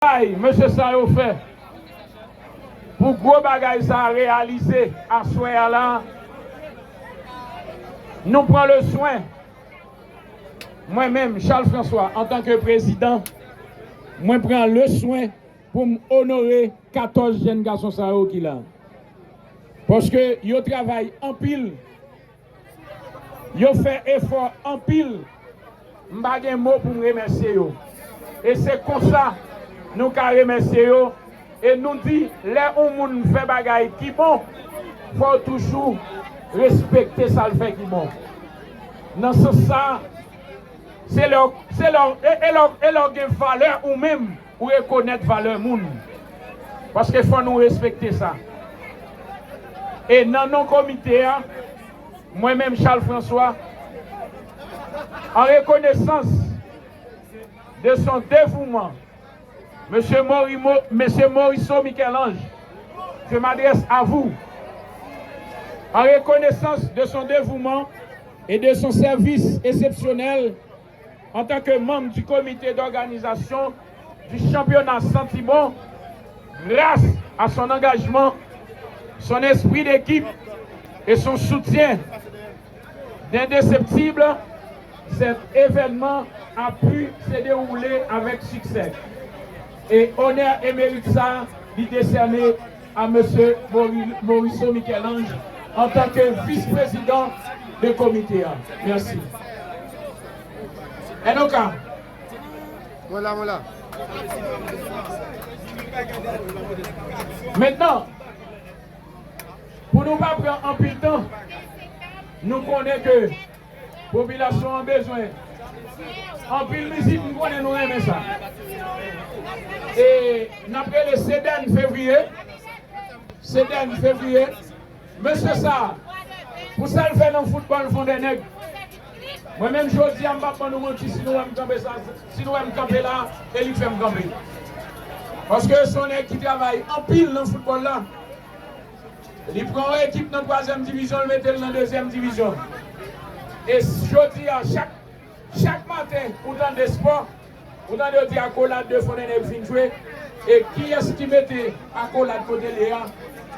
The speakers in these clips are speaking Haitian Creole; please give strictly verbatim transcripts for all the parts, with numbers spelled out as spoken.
travay mesye sa yo fè pou gwo bagay sa a reyalize aswè a la, nou pran le swen, mwen menm, Charles François, antanke prezidan, mwen pran le swen pou m onore katòz jèn gason sa yo ki la. Paske yo travay anpil, yo fè efò anpil. M pa gen mo pou m remèsye yo. E se konsa nou ka remèsye yo. E nou di, lè yon moun fè bagay ki bon, fò w toujou respekte sa l fè ki bon. Nan sans sa a, se lè w, se lè w, e, e lè w, e lè w gen valè ou menm, ou rekonèt valè moun. Paske fò nou respekte sa. E nan non komite a, mwen menm Charles François, en reconnaissance de son dévouement, Monsieur Morimo, Monsieur Morisseau Michel-Ange, je m'adresse à vous. En reconnaissance de son dévouement et de son service exceptionnel en tant que membre du comité d'organisation du championnat Santibon, grâce à son engagement, son esprit d'équipe et son soutien d'indéceptible, cet événement a pu se dérouler avec succès. Et honneur et mérite ça, li décerné à Monsieur Mori-, Morisseau Michel-Ange en tant que vice-président de comité. Merci. Enoka. Mwen la, mwen la. Mentnan, pou nou pa pran anpil tan, nou konnen ke popilasyon an bezwen anpil mizik, m konnen nou renmen sa. E n ap rele Sedèn Fevriye. Sedèn Fevriye. Mesye sa, pou sa l fè nan foutbòl Fondènèg, mwen menm jodi a, m p ap ban nou manti, si nou wè m kanpe sa, si nou wè m kanpe la, e li k fè m kanpe. Paske se yon nèg ki travay anpil nan foutbòl la. Li pran yon ekip nan twazyèm divizyon, li mete l nan dezyèm divizyon. E jodi a, chak, chak maten, ou tande spò, ou tande yo di akolad de Fondènèg fin jwe. E kiyès ki mete akolad kote l ye a?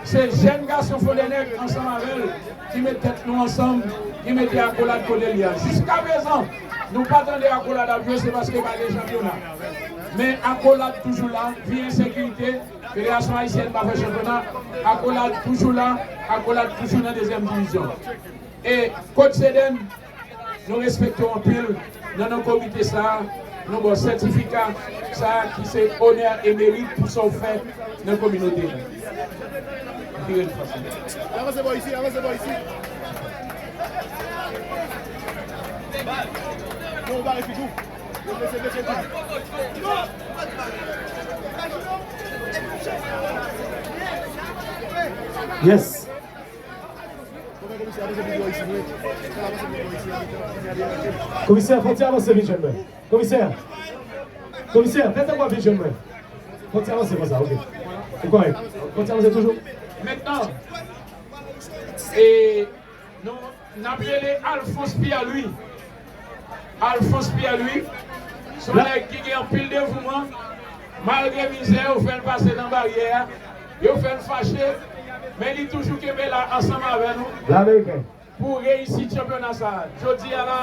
Se jèn gason Fondènèg ansanm avè l ki met tèt nou ansanm, ki mete akolad kote l ye a. Jiskaprezan, nou pa tande akolad ap jwe, se paske pa gen chanpyona. Men akolad toujou la, vi ensekirite, Federasyon Ayisyèn pa fè chanpyona, akolad toujou la, akolad toujou nan dezyèm divizyon. E Coach Sedèn, nou respekte w anpil. Nan non komite sa a, nou ba w sètifika sa a ki se onè e merit pou sa w fè nan kominote a. Vire l fasil. Avanse bò isi, avanse bò isi. Non, ou bare figi w. Yo, mesye, mesye, mesye. Yes. Komisè, fò w ti avanse vin jwenn mwen. Komisè, komisè, fè tankou w ap vin jwenn mwen. Fò w ti avanse konsa, ok. Ou kòrèk. Fò w ti avanse toujou. Mentnan, e, nou, n ap rele Alphonse Pierre Louis. Alphonse Pierre Louis, se yon nèg ki gen anpil devouman. Malgre mizè, yo fè l pase nan baryè a, yo fè l fache, men li toujou kenbe la ansanm avè nou. Pou reyisit chanpyona sa a. Jodi a la,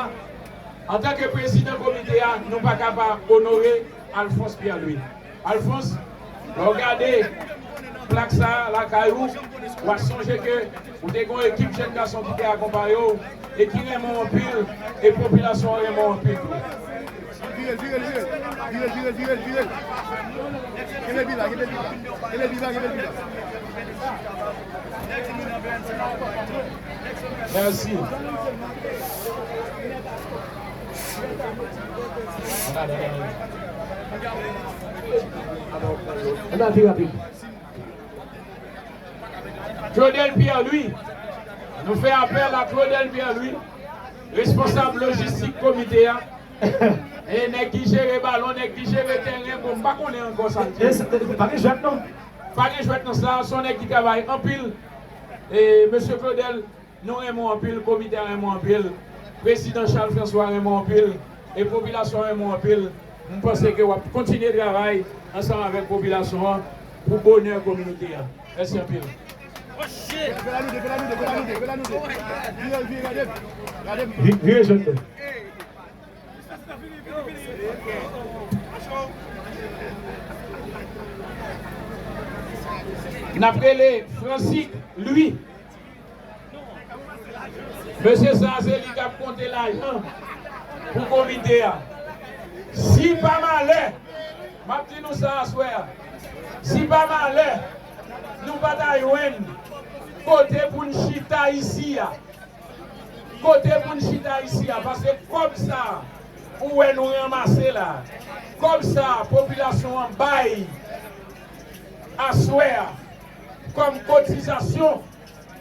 antanke prezidan komite a, nou pa ka pa onore Alphonse Pierre Louis. Alphonse, lè w gade plak sa a lakay ou, w a sonje ke ou te gen yon ekip jèn gason ki te akonpaye w e ki renmen w anpil, e popilasyon an renmen w anpil tou. Vire l, vire l, vire l. Vire l, vire l, vire l, vire l. Kenbe bi la, kenbe bi la. Kenbe bi la, kenbe bi la. Mèsi. Ann al pi rapid. Claudel Pierre Louis. Nou fè apèl a Claudel Pierre Louis, responsab lojistik komite a. E nèg ki jere balon, nèg ki jere teren, bon, m pa konnen ankò sa l ye. E se, pa gen jwèt non. Pa gen jwèt nan sa, se yon nèg ki travay anpil. E mesye Claudel, nou renmen w anpil, komite a renmen w anpil, prezidan Charles François renmen w anpil, e popilasyon an renmen w anpil. M panse ke w ap kontinye travay ansanm avèk popilasyon an pou bonè kominote a. Mèsi anpil. Vi- Vire jèn. N ap rele Francis Louis. Mesye sa a, se li k ap konte lajan pou komite a. Si pa malè, m ap di nou sa aswè a, si pa malè, nou pa ta jwenn kote pou n chita isi a, kote pou n chita isi a, paske kòb sa a, ou wè nou ranmase la, kòb sa a, popilasyon an bay aswè a, kòm kotizasyon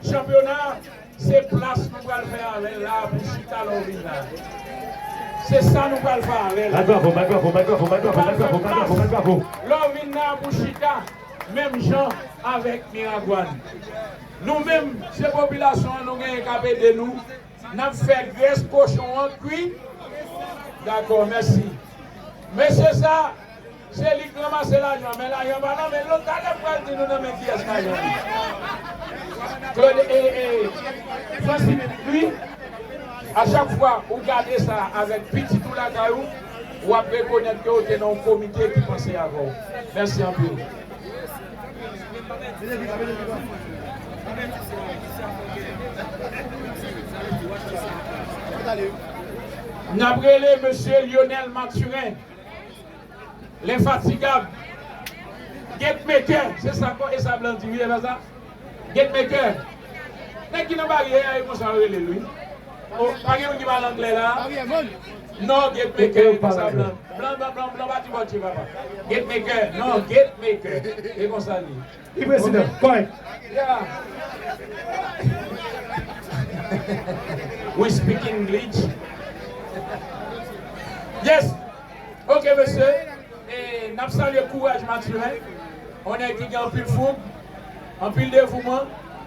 chanpyona, se plas nou pral fè avè l la pou chita lè w vin la. Se sa nou pral fè avè l. Bat bravo, bat bravo, bat bravo, bat bravo, bat bravo, bat bravo, bat bravo. Lè w vin la pou chita, menm jan avèk Miragwàn. Nou menm, se popilasyon an nou genyen k ap ede nou. N ap fè grès kochon an kwi. Dakò, mèsi. Mesye sa, se li k ranmase lajan, men lajan pa nan men l non. Talè m pral di nou nan men kiyès lajan ye. Claude, e, e, Francine, wi. A chak fwa ou gade sa avèk pitit ou lakay ou, w ap rekonèt ke w te nan yon komite ki panse avè w. Mèsi anpil. N ap rele mesye Lionel Mathurin, lenfatigab, Getmaker, se sa kò e sa blan di, wi, e pa sa? Getmaker. Nèg ki nan baryè a, e konsa yo rele l, wi. O, pa gen moun ki pale anglè la? Non, Getmaker, e konsa blan. Blan, blan, blan, blan, pa di bòtye, papa. Getmaker, non, Getmaker. E konsa l ye. Li prezidan, kòrèk. Yeah. We speak English. Yes. Ok, mesye. E, n ap salye kouraj Mathurin. Yon nèg ki gen anpil foug, anpil devouman,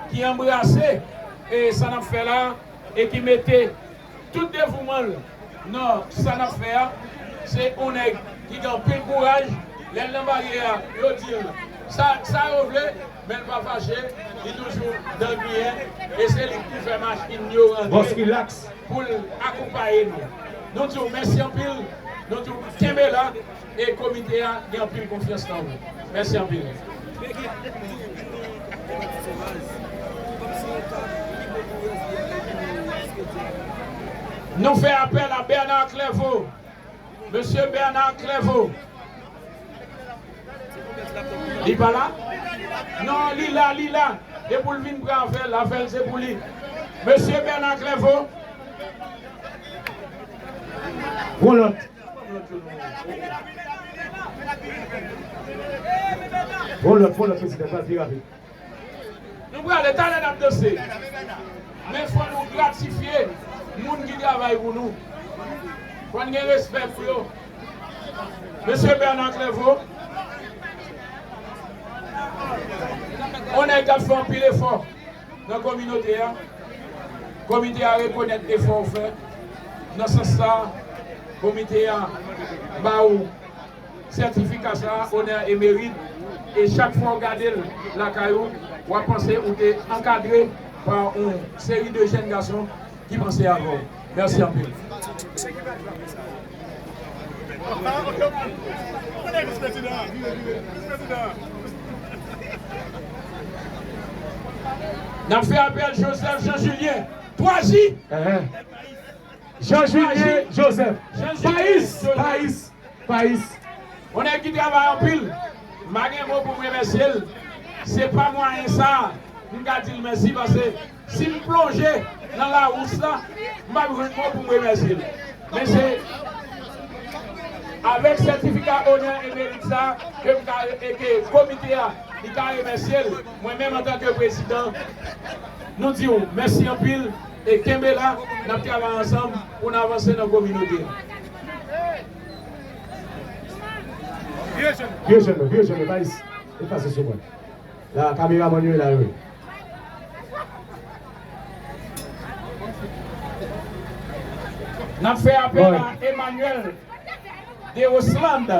ki anbrase, e, sa n ap fè la, e ki mete tout devouman l nan sa n ap fè a. Se yon nèg ki gen anpil kouraj. Lè l nan baryè a, yo di l sa, sa yo vle, men l pa fache, li toujou dan griyen, e se li ki fè machin yo rantre pou l akonpaye nou. Nou di w mèsi anpil, nou di w kenbe la. E komite a gen anpil konfyans nan ou. Mèsi anpil. Nou fè apèl a Bernard Clairvaux. Mesye Bernard Clairvaux. Li pa la? Non, li la, li la. E pou l vin pran afè l, afè l se pou li. Mesye Bernard Clairvaux. Yon lòt. Fon lòt, fon lòt, prezidan, pral pi rapid. Nou prale, talè n ap danse. Men fò nou gratifye moun ki travay pou nou. Fò n gen respè pou yo. Mesye Bernard Clairvaux, on nèg k ap fè anpil efò nan kominote a. Komite a rekonèt efò w fè. Nan sans sa, komite a ba w sètifika sa a, onè e merit. E chak fwa w gade l lakay ou, w ap panse ou te ankadre pa yon seri de jèn gason ki panse avè w. Mèsi anpil. N ap fè apèl Joseph Jean Julien. Twa J. Jean Julien Joseph. Jean Julien Pais, Joseph. Pais, Pais. On nèg ki travay anpil. M pa gen mo pou m remèsye l. Se pa mwayen sa a m ka di l mèsi, paske si m plonje nan lawous la, m p ap jwenn mo pou m remèsye l. Men se avèk sètifika onè e merit sa a ke m ka, e ke komite a, li ka remèsye l. Mwen menm, antanke prezidan, nou di w mèsi anpil e kenbe la, n ap travay ansanm pou n avanse nan kominote a. Vye jèn, vye jèn, Pais, efase sou mwen. La, kameramann yo la, wi. N ap fè apèl a Emmanuel. Deosland.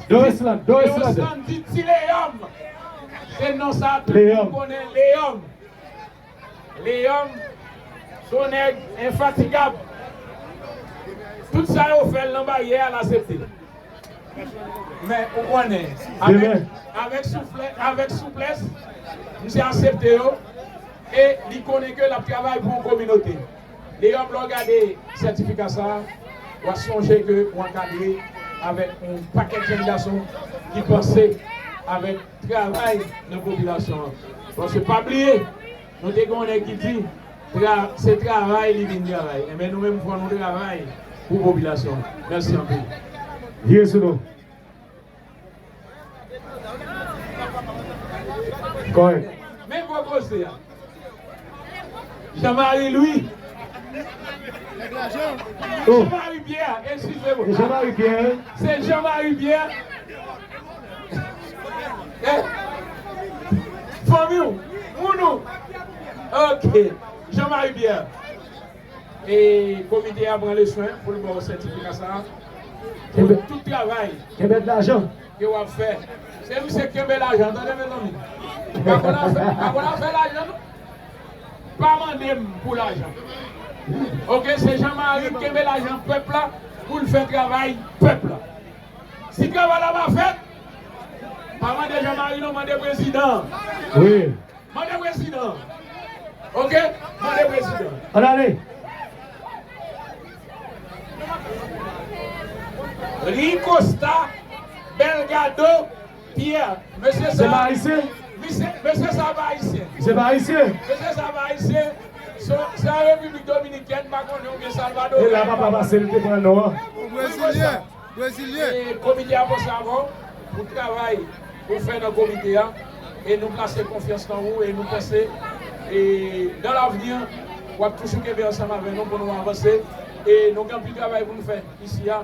Dorisland, Dorisland. Deosland di Ti Leyòm. Se non sa tout moun konnen, Leyòm. Leyòm, se yon nèg enfatigab. Tout sa yo fè l nan baryè a, l aksepte. Men, ou konnen, avèk, avèk souflè, avèk souplès, misye aksepte yo, e li konnen ke l ap travay pou yon kominote. Leyòm, lè w gade sètifika sa a, w a sonje ke w ankadre avèk yon pakèt jèn gason ki panse avèk travay nan popilasyon an. Paske pa bliye, nou te gen yon nèg ki di, tra-, se travay li vin travay. Enben, nou menm, fò nou travay pou popilasyon an. Mèsi anpil. Vire sou nou. Kòrèk. Men gwo koze a. Jean-Marie Louis. Oh. Jean-Marie Pierre, eskize mwen. Jean-Marie Pierre. Se Jean-Marie Pierre. Eh? Fanmi w, moun ou. Ok. Jean-Marie Pierre. E komite a pran le swen pou l ba w sètifika sa a. Pou tout travay. Kenbe lajan. Ke w ap fè. Se misye k kenbe lajan, tande, mezanmi. Pa konn afè, pa konn afè lajan, non. Pa mande m pou lajan. Ok, se Jean-Marie k kenbe lajan pèp la pou l fè travay pèp la. Si travay la pa fèt, pa mande Jean-Marie, non, mande prezidan. Wi. Mande prezidan. Ok? Mande prezidan. Ann ale. Ricosta Belgado Pierre. Mesye sa. Se pa ayisyen? Mesye, mesye sa pa ayisyen. Se pa ayisyen? Mesye sa pa ayisyen. Se, se an Repiblik Dominikèn, m pa konnen, oubyen Salvador. E la papa pase, l te pran non an. Brezilyen. Brezilyen. E komite a panse avè w pou travay ou fè nan komite a. E nou plase konfyans nan ou e nou panse, e, dans l'avenir, w ap toujou kenbe ansanm avè nou pou nou avanse. E nou gen anpil travay pou nou fè isi a.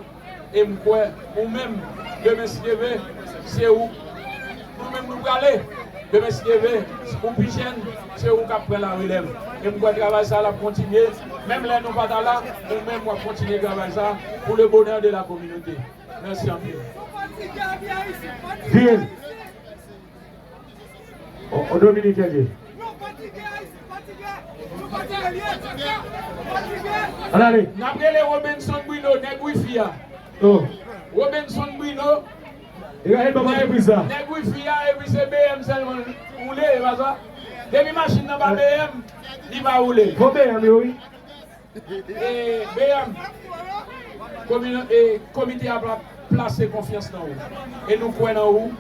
E m kwè, ou menm, demen si Dye vle, se ou. Nou menm nou prale. Demen si Dye vle, ou pi jèn, se ou k ap pran larelèv. E m kwè travay sa a l ap kontinye. Menm lè nou pa ta la, ou menm w ap kontinye travay sa a pour le bonheur de la communauté. Mèsi anpil. Vire. O, o Dominiken li ye. Ann ale. N ap rele Robenson Bruno, nèg wifi a. Oh. Robenson Bruno. E gade ban m antrepri sa. Nèg wifi a, epi se B M sèlman woule, e pa sa? Depi machin nan pa B M, li pa woule. Fò B M yo, wi. E, B M, komino-, e, komite a pla-, plase konfyans nan ou. E nou kwè nan ou.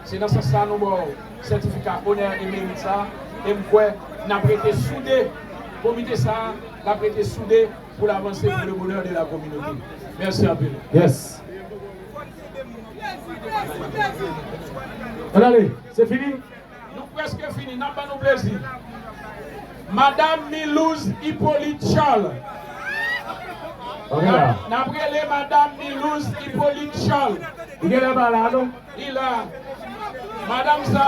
Se nan sans sa nou ba w sètifika onè e merit sa. E m kwè n ap rete soude. Komite sa, l ap rete soude pou l avanse pour le bonheur de la communauté. Mèsi anpil. Yes. Ann ale, se fini? Nou prèske fini, n ap ban nou plezi. Madam Milouse Hyppolite Charles. Ok, la. N ap, n ap rele Madam Milouse Hyppolite Charles. Li genlè pa la, non? Li la. Madam sa,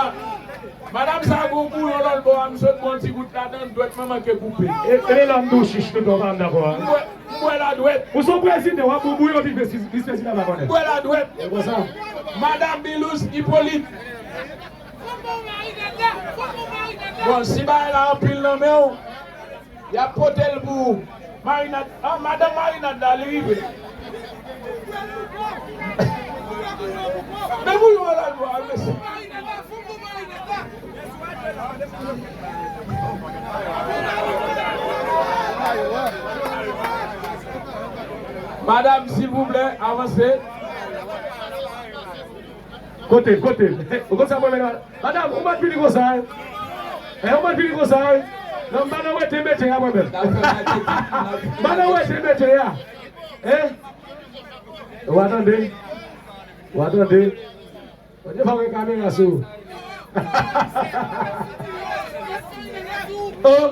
madam sa gon bouyon lòt bò a, m sot pran ti gout ladan, dwèt mwen manke koupe. E, e lè m di w chich toutan, w pa dakò a. M bwè, m bwè ladwèt. Ou se yon prezidan, w ap bwè bouyon, epi vis, vis prezidan pa konnen. M bwè ladwèt. E konsa. Madam Milouse Hyppolite. Bon, si bagay la anpil nan men w, y ap pote l pou ou. Marinad, ah, madanm marinad la, li rive. Men bouyon an la, mesye. Madanm, silvouplè, avanse. Kote l, kote l? Ou konn sa mwen menm la? Madanm, ou mèt vini konsa, wi. Eh, ou mèt vini konsa, wi. Non, m pa nan wete mete a mwen menm. M pa nan wete mete a. Eh? Ou a tande? Ou a tande? Ou te fè kamera sou. Oh!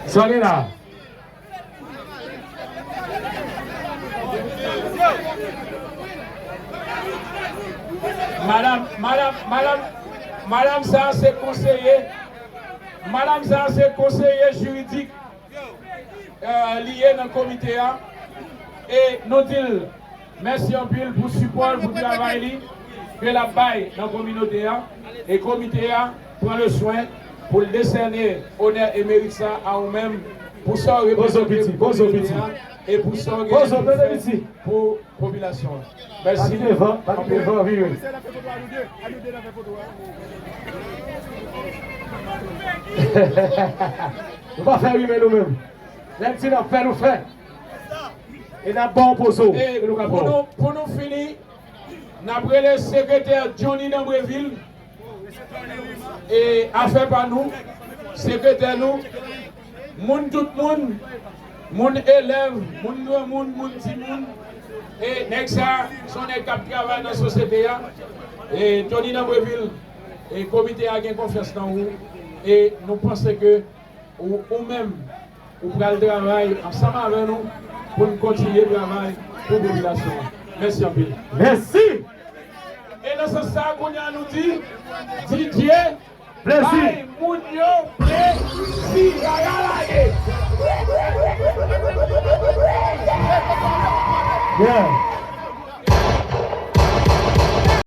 Sa gen la? Madanm, madanm, madanm, madanm sa se konseye. Madanm sa a se konseye jiridik, eh, li ye nan komite a. E nou di l mèsi anpil pou sipò l, pou travay li ke l ap bay nan kominote a. E komite a pran le swen pou l desène onè e merit sa a ou menm, pou sa w reprezante kominote a e pou sa w genyen pou fè pou popilasyon an. Mèsi. Pati devan, pati devan, vire. Nou pa fè rimen nou menm. Lè n di n ap fè, nou fè. E n ap ba w poze w. E pou nou, pou nou fini, n ap rele sekretè Johnny Danbreville. E afè pa nou, sekretè nou, moun tout moun, moun elèv, moun granmoun, moun timoun. E nèg sa, se yon nèg k ap travay nan sosyete a. E Johnny Danbreville, e komite a gen konfyans nan ou. E nou panse ke ou, ou menm, ou pral travay ansanm avè nou pou n kontinye travay pou popilasyon an. Mèsi anpil. Mèsi. E nan sans sa a, kounye a nou di, Didye, plezi, bay moun yo plezi. Bagay la lage. Yeah.